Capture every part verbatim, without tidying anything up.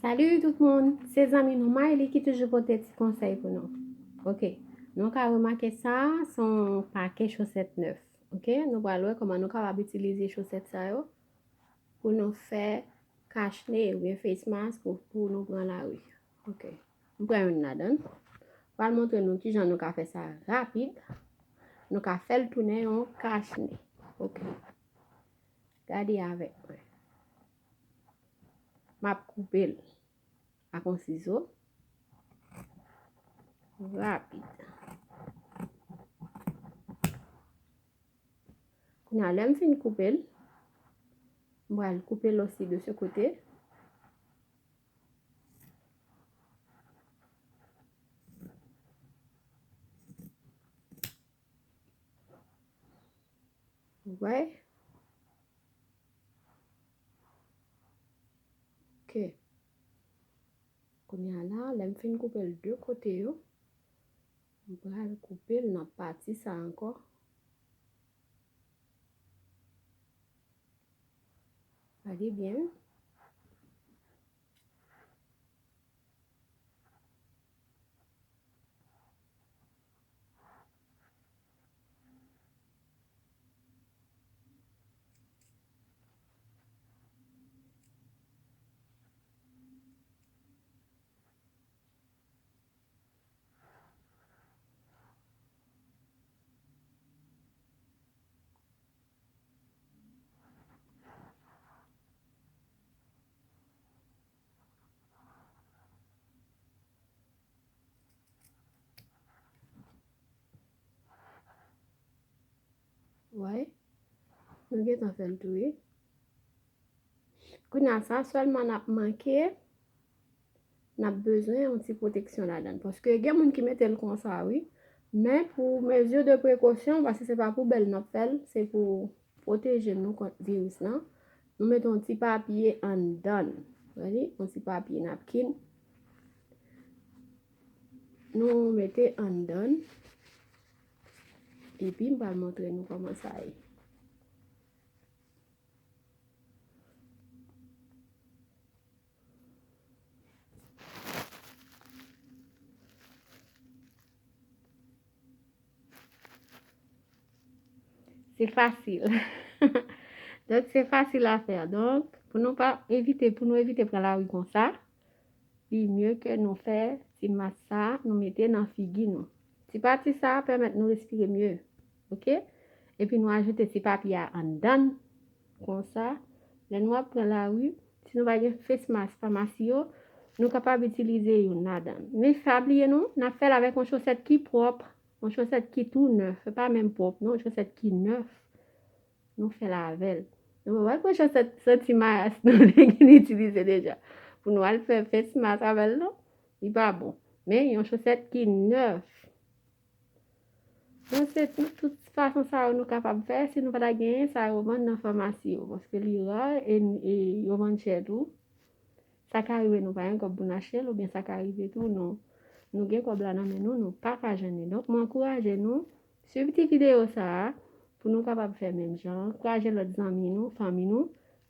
Salut tout moun, se zanmi nou Mayli ki toujou pote ti konsèy pou nou. Ok, nou ka remake sa, se yon pake chosèt nèf. Ok, nou pral wè kòman nou kapab itilize chosèt sa yo pou nou fè kach ne oubyen face mask pou, pou nou pran lari. Ok, m pran youn ladan. Pral montre nou kijan nou ka fè sa rapid. Nou ka fè l tounen yon kach ne. Ok, gade avèk mwen. M ap koupe l ak yon sizo rapid. Kounye a, lè m fin koupe l, m pral koupe l osi de ce côté. Ou wè? Ok. Kounye a la, lè m fin koupe l de kote yo, m pral koupe l nan pati sa ankò. Gade byen. Wè, nou gentan fè l tou, wi. Kounye a sa sèlman n ap manke, n ap bezwen yon ti pwoteksyon ladan l. Paske gen moun ki mete l konsa, wi. Men pou mezi de prekosyon, paske se pa pou bèl n ap fè l, se pou pwoteje nou kont viris lan. Nou mete yon ti papye anndan l. Gade, yon ti papye napkin. Nou mete anndan l. Epi m pral montre nou kòman sa ye. Se fasil. Donk, se fasil a fè. Donk, pou nou pa evite, pou nou evite pran lari konsa, li mye ke nou fè ti mas sa, nou mete nan figi nou. Ti pati sa pèmèt nou respire mye. Ok? Epi nou ajoute ti papye a anndan l. Konsa, lè nou ap pran lari, si nou pa gen face mask famasi yo, nou kapab itilize youn ladan l. Men pa bliye non, n ap fè l avèk yon chosèt ki pwòp, yon chosèt ki tou nèf, se pa menm pwòp non, yon chosèt ki nèf. Nou fè l avè l. Nou pa pral pran chosèt santi mayas nou te gentan itilize deja. Pou nou al fè face mask avè l non, li pa bon. Men yon chosèt ki nèf. Donk, se tout, tout fason sa yo nou kapab fè. Si nou pa ta genyen, sa yo vann nan famasi yo. Paske li ra e, e yo vann chè tou. Sa ka rive nou pa gen kòb pou n achte l, oubyen sa ka rive tou nou, nou gen kòb la nan men nou, nou pa ka jwenn li. Donk, mwen ankouraje nou, swiv ti videyo sa a, pou nou kapab fè menm jan. Ankouraje lòt zanmi nou, fanmi nou,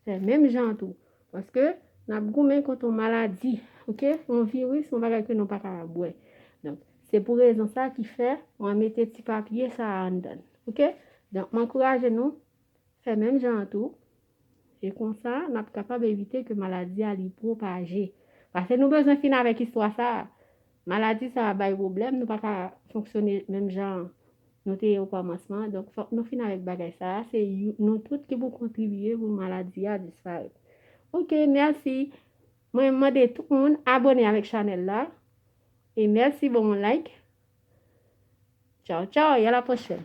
fè menm jan tou. Paske n ap goumen kont yon maladi, ok? Yon viris, yon bagay ke nou pa ka wè. Donk, se pou rezon sa ki fè mwen mete ti papye sa a anndan l, ok? Donk, m ankouraje nou fè menm jan an tou. E konsa, n ap kapab evite ke maladi a li pwopaje. Paske nou bezwen fin avèk istwa sa a. Maladi sa a bay pwoblèm, nou pa ka fonksyone menm jan nou te ye okòmansman. Donk, fòk nou fin avèk bagay sa a. Se you-, nou tout ki pou kontribye pou maladi a disparèt. Ok, mèsi. Mwen mande tout moun abòne avèk chanèl la. E mèsi, bon, like. Tchao, tchao, e a la pwochèn.